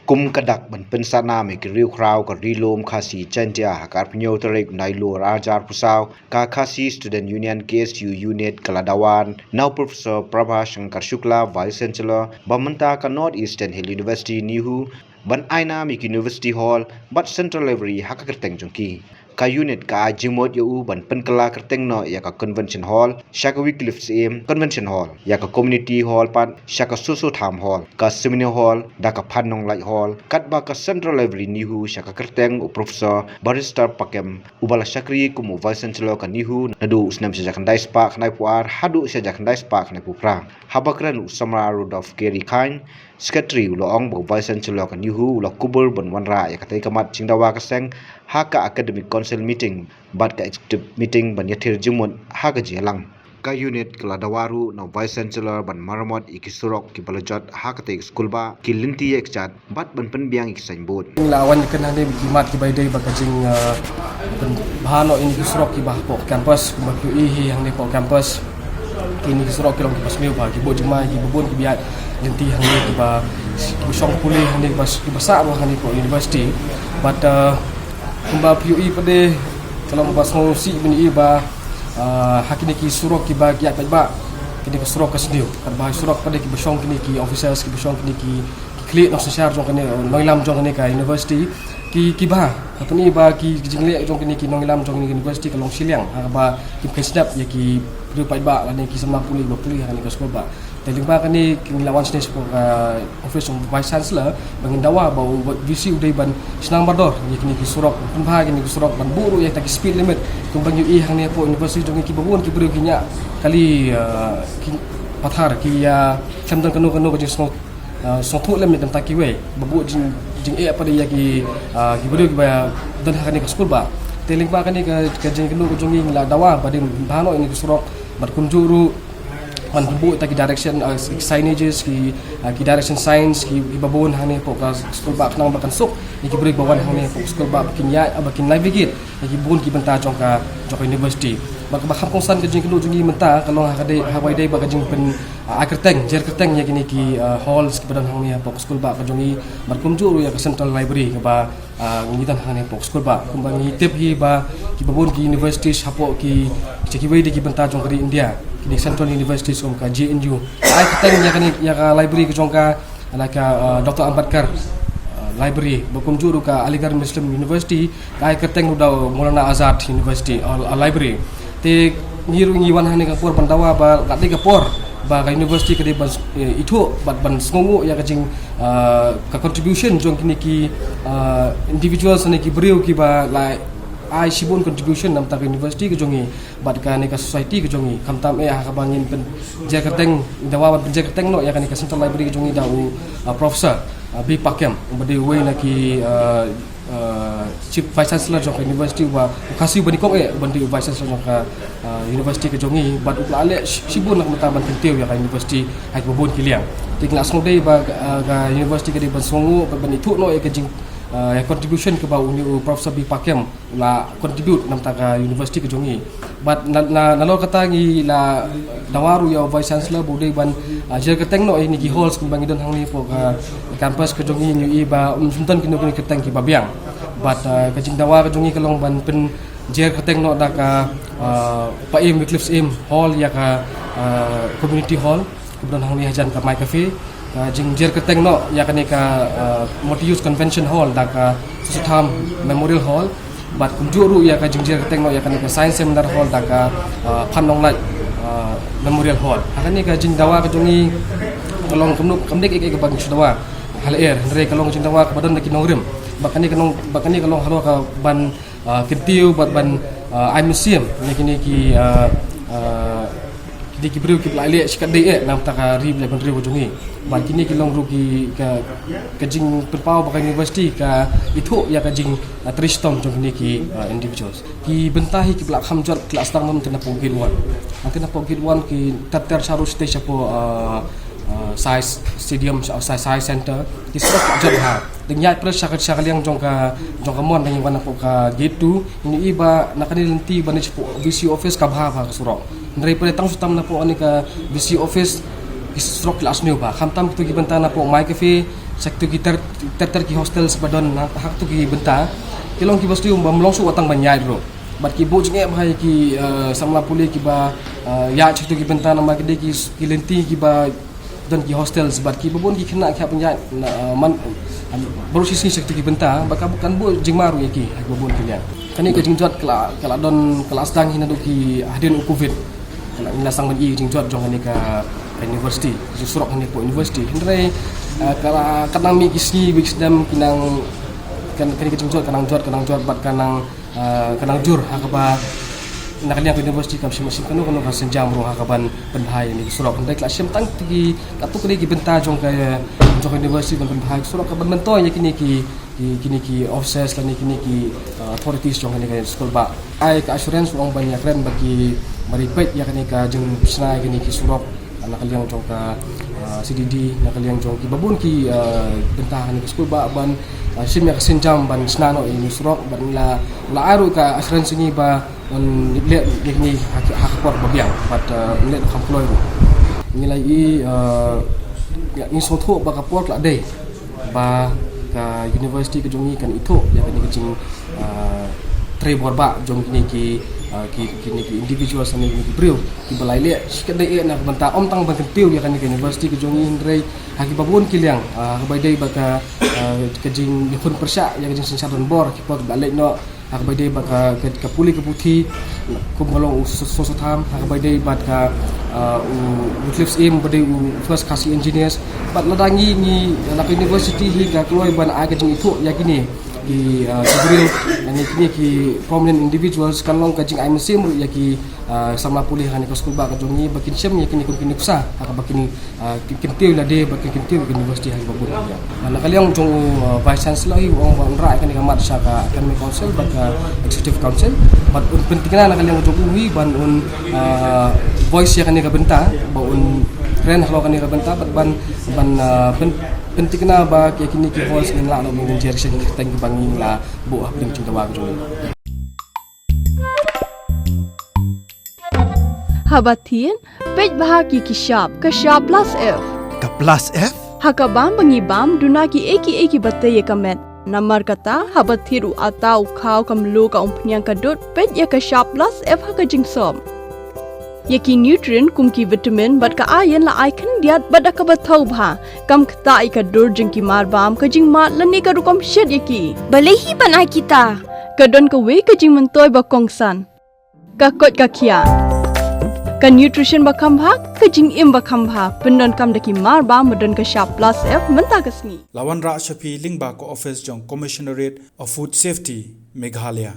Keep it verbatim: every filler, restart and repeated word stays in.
Kum ka dak ban pynsah nam ïa ki riewkhraw ka Ri Lum Khasi Jaintia ha ka arphew hynñiew tarik Nailur arhajar arphew saw, ka Khasi Student Union, K S U Unit, ka la dawa na u Professor Prabha Shankar Shukla, Vice Chancellor ba mynta ka North Eastern Hill University, NEHU, ban ai nam ïa ki University Hall bad Central Library ha ka kyrteng jong ki. Ka unit ka ai jingmut ïa u ban pynkylla kyrteng noh ïa ka Convention Hall sha ka Wycliffe Syiem Convention Hall, ïa ka Community Hall pat sha ka Soso Tham Hall, ka Seminar Hall da ka Phan Nonglait Hall, katba ka Central Library NEHU sha ka kyrteng u Professor Barrister Pakem, uba la shakri kum u Vice Chancellor ka NEHU naduh u snem shi hajar khyndai spah khyndaiphew ar haduh shi hajar khyndai spah khyndaiphew phra. Haba kren u samla Rudolph K Ryngkhain, Secretary, u la ong ba u Vice Chancellor ka NEHU u la kubur ban wanrah ïa katei ka mat jingdawa ka seng ha ka Academic Council meeting bad ka executive meeting ban ïathir jingmut ha ka jingïalang. Ka unit ka la dawa ruh na u Vice Chancellor ban maramot ïa ki surok kiba la jot ha katei ka skulbah, ki lynti ïaid kjat bad ban pynbiang ïa ki signboard. Ngi la wan kane hangne ki mat kiba ïadei bad ka jing, eh, pynbha noh ïa kine ki surok kiba hapoh campus, kumba phi ïohi hangne hapoh campus. Kine ki surok ki long kiba sniew bha, ki buh jingma ïa kiba bun kiba ïaid lynti hangne, kiba, kiba shong pule hangne, kiba, kiba sah ruh hangne hapoh university. Bad, eh, kumba phi ïohi pat de ka long kaba sngewsih ban ïohi ba, eh, ha kine ki surok kiba ki ïaid paidbah, kine ki surok ka sniew. Katba surok pat de kiba shong kine ki officers, kiba shong kine ki ki khlieh nongsynshar jong kane, nongïalam jong kane ka university, ki, ki bha. Hapdeng ba ki, ki jingleh jong kane ki nongïalam jong kane ka university ka long shiliang, ha kaba kim kheiñ sngap ïa ki briew paidbah lane ki samla pule ba pule ha kane ka skulbah. Te lyngba kane ngi la wan shane shapoh ka office jong Vice Chancellor ba ngin dawa ba u V C u dei ban shna mardor ïa kine ki surok, pynbha kine ki surok, ban buh ruh ïa kita ki speed limit, kumba ngi ïohi hangne hapoh university jong ngi, kiba bun ki briew ki ñiah kali, eh, ki pathar, ki ïa khlem don kano kano ka jingsngew ah, sngewthuh lem na ka bynta kiwei, ba buh jing, jingeh pat de ïa ki, ah, ki briew kiba don ha kane ka skulbah. Te lyngba kane ka, ka jingkynduh ka jong ngi, ngi la dawa ba dei ban pynbha noh ïa kine ki surok, bad kumjuh ruh ban pynbuh ïa kita ki direction, ah, ki signages, ki, ah, ki direction signs, ki, kiba bun hangne hapoh ka skulbah, khnang ba kan suk ïa ki briew kiba wan hangne hapoh ka skulbah ba kin ïaid, ah, ba kin navigate ïa ki bun ki bynta jong ka, jong ka university. Bad kaba kham kongsan ka jingkynduh jong ngi mynta ka long ha ka dei, ha kaba ïadei bad ka jingpyn, ah, ai kyrteng, jer kyrteng ïa kine ki, ah, halls kiba don hangne hapoh ka skulbah ka jong ngi, bad kumjuh ruh ïa ka Central Library kaba, ah, ngi don hangne hapoh ka skulbah. Kumba ngi tip hi ba kiba bun ki universities hapoh ki, ki, kiwei de ki bynta jong ka ri India, kine ki central universities kum ka J N U, ai kyrteng ïa kane, ïa ka library ka jong ka, la ka, ah, Doctor Ambedkar, ah, Library, bad kumjuh ruh ka Aligarh Muslim University, ka ai kyrteng ruh da u Maulana Azad University, ah, ah, Library. Te ngi ruh ngi wan hangne ka por ban dawa ba ka dei ka por ba ka university ka dei ban, eh, ithuh bad ban sngewnguh ïa ka jing, ah, ka contribution jong kine ki, ah, individuals ne ki briew kiba la ai shibun contribution na ka bynta ka university ka jong ngi bad kane ka society ka jong ngi, khamtam eh ha kaba ngin pynjer kyrteng, dawa ban pynjer kyrteng noh ïa kane ka Central Library ka jong ngi da u, ah, Professor, ah, B Pakem, uba dei uwei na ki, ah, ah, Chief Vice Chancellor jong ka university, uba u Khasi uba nyngkong eh ban dei u Vice Chancellor jong ka, ah, university ka jong ngi, bad u la leh shi-, shibun na ka bynta ban kyntiew ïa ka university ha kiba bun ki liang. Te ngi la sngewdei ba, ah, ka university ka dei ban sngewnguh bad ban ithuh noh ïa ka jing, ah, ïa contribution kaba une u Professor B Pakem la contribute na ka bynta ka university ka jong ngi. Bad na, na, nalor kata ngi la dawa ruh ïa u Vice Chancellor ba u dei ban, ah, jer kyrteng noh ïa kine ki halls kumba ngi don hangne hapoh ka campus ka jong ngi, ngi ïohi ba, um, ym don kino kino ki kyrteng kiba biang. Bad, ah, ka jingdawa ka jong ngi ka long ban pynjer kyrteng noh da ka, ah, Paiem Wycliffe Syiem Hall ïa ka, ah, Community Hall kaba don hangne hajan ka My Cafe. Ka jingjer kyrteng noh ïa kane ka, ah, Multi-Use Convention Hall da ka Soso Tham Memorial Hall. Bad kumjuh ruh ïa ka jingjer kyrteng noh ïa kane ka Science Seminar Hall da ka, ah, Phan Nonglait, ah, Memorial Hall. Ha kane ka jingdawa ka jong ngi ka long kumno, kam dei kaei kaei kaba ngi shu dawa ha lyer, hynrei ka long jingdawa kaba don da ki nongrim. Bad kane ka long, bad kane ka long halor ka ban, ah, kyntiew bad ban, ah, ai mynsiem ïa kine ki, ah, ah, kine ki briew kiba la leh shikatdei eh na ka bynta ka ri bad ka jaitbynriew ka jong ngi. Bad kine ki long ruh ki ka, ka jingpynpaw ba ka university ka ithuh ïa ka jing, ah, trei shitom jong kine ki, ah, individuals. Ki bynta hi kiba la kham jot ki la sdang noh napoh grade one. Napoh grade one ki ter ter sha ruh shatei shapoh, ah, ah, Science Stadium, sha, sha, Science Center. Ki surok ki la jot bha. Te ngi ïaid pyrshah ka, sha ka liang jong ka, jong ka mon, te ngi wan napoh ka gate two, ngi ïohi ba na kane ka lynti ban leit shapoh V C office ka bha bha ka surok. Hynrei pyrshah tang shu tam napoh kane ka V C office, ki surok ki la sniew bha. Khamtam kito ki bynta napoh My Cafe, Sa kito ki ter ter ter ki hostels ba don ha kito ki bynta ki long kiba sniew bym long shuh tang ban ïaid ruh. Bad ki buh jingeh bha ïa ki samla pule kiba ïaid sha kito ki bynta namar ki dei ki lynti kiba don ki hostels bad kiba bun ki khynnah ki hap ban ïaid man baroh shisngi sha kito ki bynta bad kan buh jingma ruh ïa ki ha kiba bun ki liang. Kane ka jingjot ka la don, ka la sdang hi naduh ki hadien u covid. Ngi la sdang ban i jingjot jong kane ka university, jingsurok kane ka university. Hynrei ka la, ka nang mih ki sngi bad ki snem ki nang, kane ka jingjot ka nang jot, ka nang jot bad ka nang, ka nang jur ha kaba na ka liang ka university kam shym shim kano kano ka sienjam ruh ha kaban pynbha ïa kane ka surok. Hynrei ka la shim tang ki, katto katne ki bynta jong ka, jong ka university ban pynbha ïa ka surok kaban myntoi ïa kine ki ki, kine ki officers lane kine ki authorities jong kane ka skul ba ai ka assurance ong ban ïakren ba ki, ba ri peit ïa kane ka jingshna ïa kine ki surok na ka liang jong ka C D D, na ka liang jong kiba bun ki bynta kane ka skul ba ban shim ïa ka sienjam ban shna noh ïa kine ki surok bad la, la ai ruh ka assurance ïa ngi ba un leh ïa kine ha ka por ba biang bad un leh kham kloi ruh. Ngi la i, ngi sngewthuh ba ka por la dei ba ka university ka jong ngi kan ithuh ïa kane ka jing trei bor ba jong kine ki, kine ki individuals ne kine ki briew kiba la ïaleh shikatdei eh na ka bynta ym tang ban kyntiew ïa kane ka university ka jong ngi hynrei ha kiba bun ki liang ha kaba dei ba ka, ka jingïakhun pyrshah ïa ka jingsynshar donbor ha ki por ba leit noh ha kaba dei bad ka, ka pule ka puthi kum ka long u Soso Tham ha kaba dei bad ka, u Cliff's Aim ba dei u first Khasi engineers bad lada ngi, ngi la ka university hi ka kloi ban ai ka jingithuh ïa kine ki, ki briew ne kine ki prominent individuals kan long ka jingai mynsiem ruh ïa ki samla pule ha kane ka skul ba ka jong ngi ba kin shem ïa kine kum ki nuksa ha kaba kin kin kyntiew lade bad kin kyntiew ïa ka university ha kiba bun ki liang. Na ka liang jong u Vice Chancellor hi u ong ba un rah ïa kane ka mat sha ka Academic Council bad ka Executive Council bad un pyntikna na ka liang jong u hi ban un voice ïa kane ka bynta ba un kren halor kane ka bynta bad ban, ban pyntikna ba ïa kine ki halls ngin lah noh ban jer sha ki kyrteng kiba ngi la buh hapdeng jingdawa ka jong ngi. Haba thied, peit bha ki ki shap, ka shap plus F. Ka plus F? Ha ka bam ba ngi bam, duna ki ei ki ei kiba tei ïa ka met. Namar kata, haba thied u atta u khaw ka mluh ka umphniang ka dud, peit ïa ka shap plus F ha ka jingsop. Ïa ki nutrient kum ki vitamin bad ka iron la ai khyndiat bad da kaba thaw bha. Kam ktah ïa ka dur jong ki marbam, ka jingmad lane ka rukom shet ïa ki. Balei hi ban ai kita? Ka don kawei ka jingmyntoi ba kongsan. Ka koit ka khiah. Ka nutrition ba kham bha, ka jingim ba kham bha. Pyndonkam da ki marbam ba don ka shap plus F mynta ka sngi. La wanrah sha phi lyngba ka office jong Commissionerate of Food Safety, Meghalaya.